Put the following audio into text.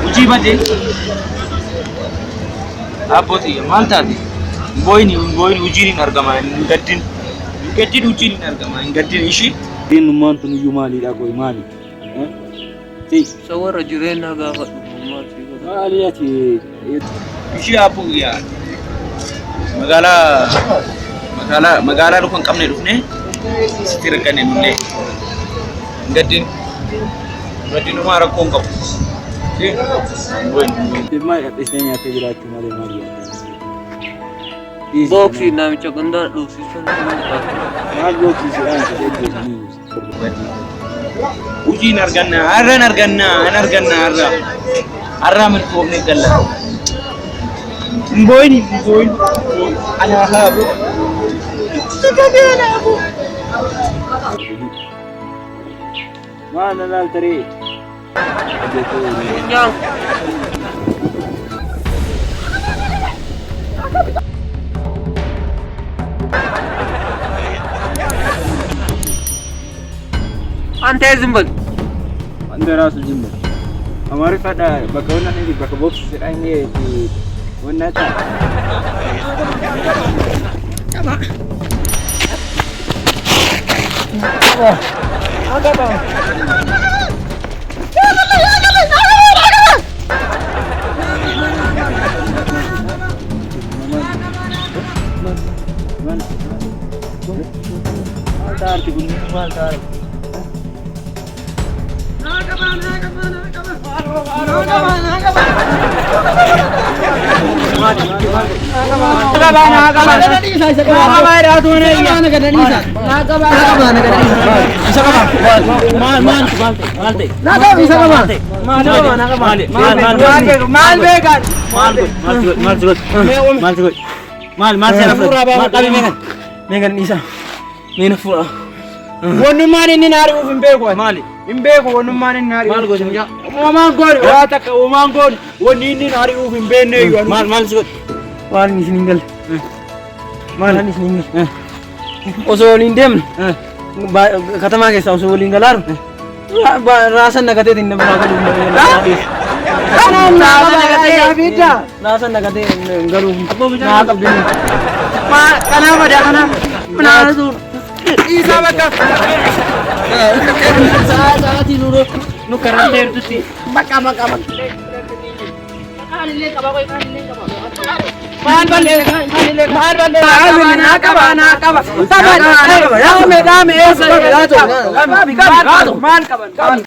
Hojii badee abbootii maal taate? Booyini booyini hojiin hin argama hin gaddin hin gaddin hojiin hin argama hin gaddin ishii. Eenyummaan tun iyyuu maaliidha qoy maali? Si Isa warra jireenyaa gaafadhu maal si godha? maali ati? Ishii abbuu yaa magaalaa magaalaa magaalaa dhufa hin qabne dhufne sitti rakkanne nullee hin gaddin gaddin homaa rakkoo hin qabu. Si booyini booyini. Maal dhadhistee nyaattee jiraachuu malee maali yaadda? Booksii namicha gandaan dhuufsisan. Maal booksii sidhaan si dheggeessanii? Hojiin arganna har'a hin arganna hin arganna har'a har'a milkoofne galla. Hin booyini hin booyini anaa haa boo. Maal na laaltaree? Nyaan. አንተ ዝም በል። አንተ ራሱ ዝም በል። Amaariffadha bakka wanna inni bakka booksii jedhan wanna ta'a. Maal ta'a kun maal ta'a? Wannummaan inni na ari'uuf hin beeku. Maali? Hin beeku wannummaan inni na ari'uuf. Maal goone mucaa? Uumamaan goone waa takka uumamaan goone wanni inni na ari'uuf hin beekne iyyuu. Maal maal si godhe? Waan isin hin galle. Maal isin hin galle. Osoo waliin deemne katamaa keessaa osoo waliin galaaru raasan nagateetiin nama biraa galuuf. Raasan nagatee galuuf naa qabdi. Kanaaf adaa kanaaf. Kanaaf dhiisaa bakka. Sa'aatii nu karaa deemtutti. Bakka bakka bakka. Maal ballee maal ballee naa qaba naa qaba naa qaba dhaame dhaame eessa maal qaban.